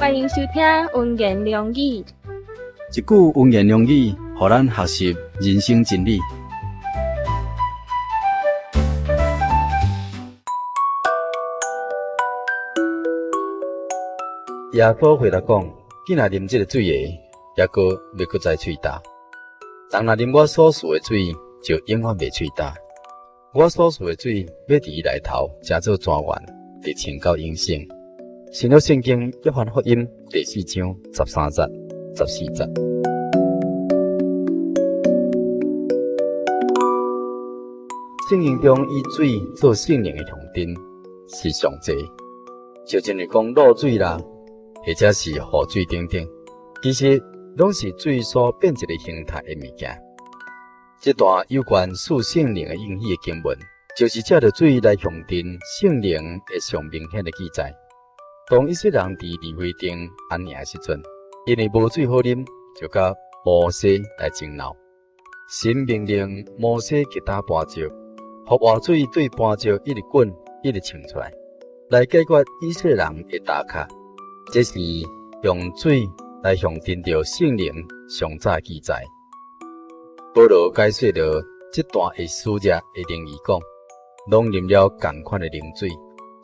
歡迎收聽溫言良語。一句溫言良語，予咱學習人生真理。耶穌回答講：囝若啉這个水的，抑閣欲閣再喙焦；人若啉我所賜的水，就永遠袂喙焦。我所賜的水，欲佇伊內頭成做泉源，直衝到永生。新約聖經約翰福音第四章十三節、十四節。聖經中以水做聖靈的象徵是上濟，就親像講露水啦，或者是雨水等等，其實攏是水所變一个形態的物件。這段有關賜聖靈的應許的經文，就是藉著水來象徵聖靈的上明顯的記載。當以色列人佇利非訂安營的時陣，因為無水好啉，就佮摩西來爭鬧。神命令摩西擊打磐石，予活水對磐石一直滾，一直衝出來，來解決以色列人的焦渴。這是用水來象徵著聖靈上早的記載。保羅解說著這段的使者的靈意講，攏啉了仝款的靈水，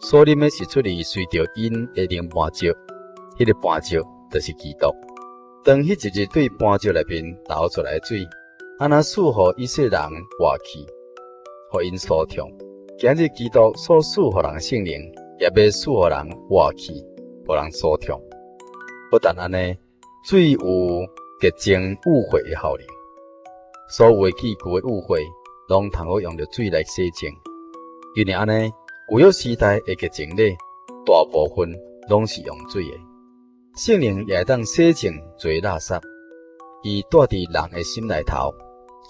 所啉的是出自隨著𪜶的靈磐石，彼个磐石就是基督。當彼一日對磐石內面流出來的水，按怎賜予以色列人活氣，予𪜶舒暢。今日基督所賜予人的聖靈，也欲賜予人活氣，予人舒暢。不但按呢，水有潔淨污穢的效能，所有的器具的污穢，攏通好用著水來洗淨。因為按呢，舊約時代的潔淨禮，大部分攏是用水的。聖靈也會當洗淨罪垃圾，伊住佇人的心內頭，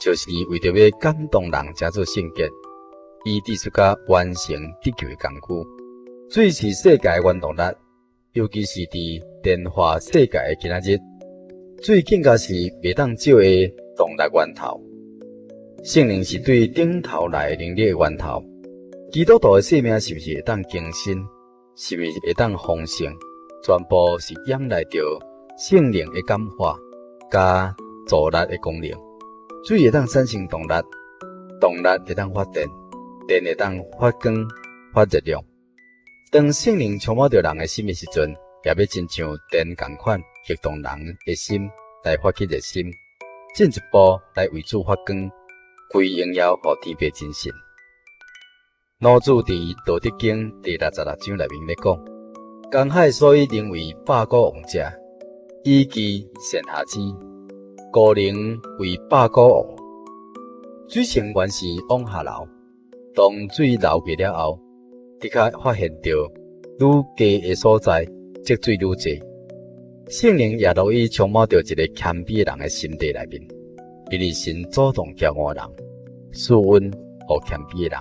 就是為著欲感動人，成做聖潔。伊致出甲完成得救的工具。水是世界的原動力，尤其是佇電化世界的今仔日，水更加是袂當少的動力源頭。聖靈是對頂頭來能力的源頭。基督徒的生命是毋是會當更新？是毋是會當豐盛？全部是仰賴著聖靈的感化佮助力的功能。水會當產生動力，動力會當發電，電會當發光發熱量。當聖靈充滿著人的心的時陣，也欲親像電仝款，激動人的心來發起熱心，進一步來為主發光，歸榮耀予天父真神。老子佇《道德經》第六十六章內面咧講：江海所以能為百谷王者，以其善下之，故能為百谷王。水性原是往下流，當水流過了後，的確發現著愈低的所在積水愈濟。聖靈也樂意充滿著一個謙卑的人的心底內面，因為神阻擋驕傲的人，賜恩予謙卑的人。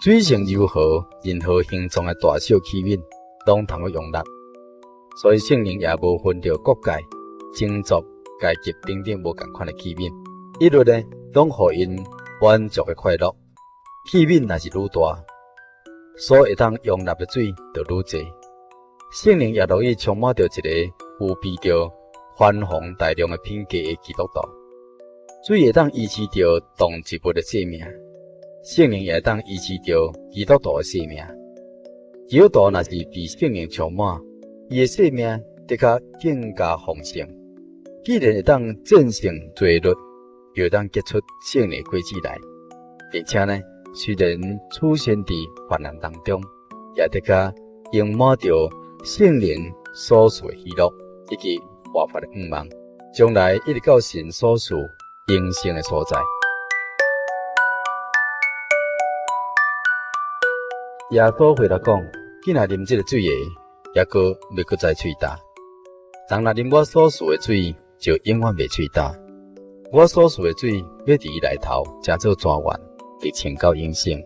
水性柔和，任何形狀的大小器皿，攏通好容納。所以聖靈也無分著國界、種族、階級等等無仝款的器皿，一律呢，攏予𪜶滿足的快樂。器皿若是愈大，所會當容納的水就愈濟。聖靈也樂意充滿著一個具備著寬宏大量的品格的基督徒。水會當維持著動植物的生命，聖靈也會當維持著基督徒的生命。基督徒若是被聖靈充滿，伊的生命的確更加豐盛。既然會當戰勝罪孽，又會當結出聖靈果子來，並且呢，雖然處身佇患難當中，也的確充滿著聖靈所賜的喜樂以及活潑的向望，將來一直到神所賜永生的所在。耶穌回答講：囝若啉這个水的，抑閣欲閣再喙焦；人若啉我所賜的水，就永遠袂喙焦。我所賜的水，欲佇伊內頭成做泉源，直衝到永生。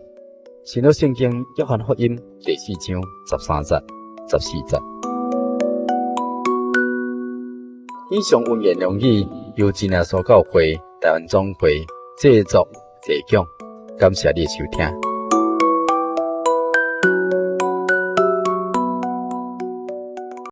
新約聖經約翰福音第四章十三節、十四節。以上溫言良語由真耶穌教會台灣總會製作提供，感謝你的收聽。